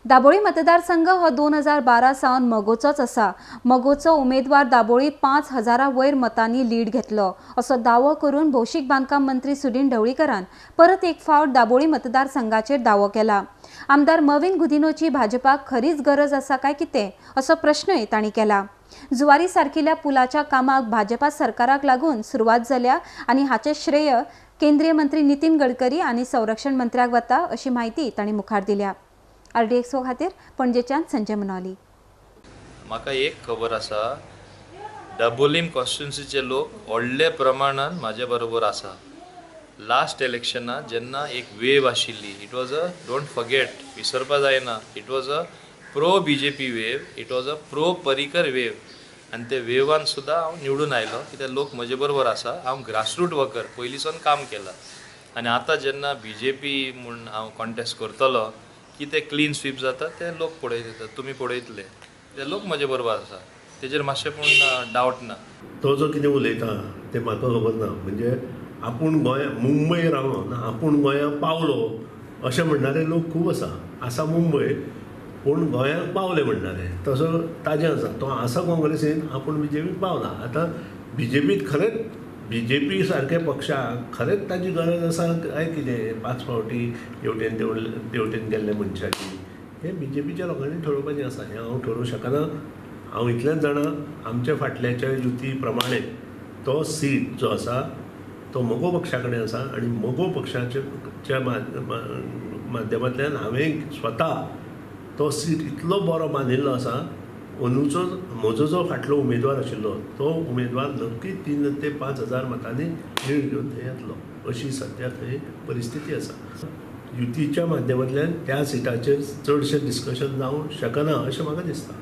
दाबोळी मतदारसंघ हो 2012 सावन मगोचोच आसा. मगोचो उमेदवार दाबोळी 5000 वयर मतांनी लीड घेतलो असो दावो करून भौशीक बांदकाम मंत्री सुदिन ढवळीकरान परत एक फावट दाबोळी मतदारसंघाचेर दावो केला. आमदार मविन गुदिनोची भाजपाक खरीच गरज आसा काय कितें असो प्रश्नय तांणी केला. जुवारी सारकिल्या पुलाच्या कामाक भाजपा सरकाराक लागून सुरवात जाल्या आनी हाचें श्रेय केंद्रीय मंत्री नितीन गडकरी आनी संरक्षण मंत्र्याक वता अशी म्हायती तांणी मुखार दिल्या. आरडीएक्सओ खातीर पणजेच्यान संजय मनोली. म्हाका एक खबर आसा, दाबोलीम कॉन्स्टिट्युन्सीचे लोक व्हडले प्रमाणान म्हाजे बरोबर आसा. लास्ट इलेक्शनाक जेन्ना एक वेव आशिल्ली, it was a don't forget, विसरपा जायना, it was a pro BJP wave, it was a pro Parrikar wave. आनी ते वेवान सुद्दां हांव निवडून आयलो कित्याक लोक म्हजे बरोबर आसा. हांव ग्रासरूट वर्कर पयलींसून काम केलां आनी आतां जेन्ना बीजेपी म्हूण हांव कॉन्टेस्ट करतलो की ते क्लीन स्वीप जाता ते लोक पळयत, तुमी पळयतले, ते लोक म्हजे बरोबर आसा, तेजेर मातशें पूण डावट ना. तो जो कितें उलयता तें म्हाका खबर ना, म्हणजे आपूण गोंया मुंबय रावन आपूण गोंया पावलो अशें म्हणणारे लोक खूब आसा. आसा मुंबय पूण गोंयाक पावले म्हणणारे, तसो ताजें आसा. तो आसा काँग्रेसीन, आपूण बीजेपीक पावला. आतां बीजेपीत खरेंच बीजेपी सारक्या पक्षाक खरेंच ताजी गरज आसा काय कितें 5 फावटी हेवटेन तेवटेन गेल्ले मनशाची, हें बीजेपीच्या लोकांनी ठरोवपाचें आसा. हें हांव ठरोवंक शकना. हांव इतलेंच जाणा, आमच्या फाटल्याच्या युती प्रमाणे तो सीट जो आसा तो मगो पक्षा कडेन आसा आनी मगो पक्षाच्या माध्यमांतल्यान हांवें स्वता तो सीट इतलो बरो बांदिल्लो आसा. अंदूचो म्हजो जो फाटलो उमेदवार आशिल्लो तो उमेदवार नक्की 3 ते 5 हजार मतांनी लीड घेवन थंय येतलो अशी सद्या थंय परिस्थिती आसा. युतीच्या माध्यमांतल्यान त्या सिटाचेर चडशें डिस्कशन जावंक शकना अशें म्हाका दिसता.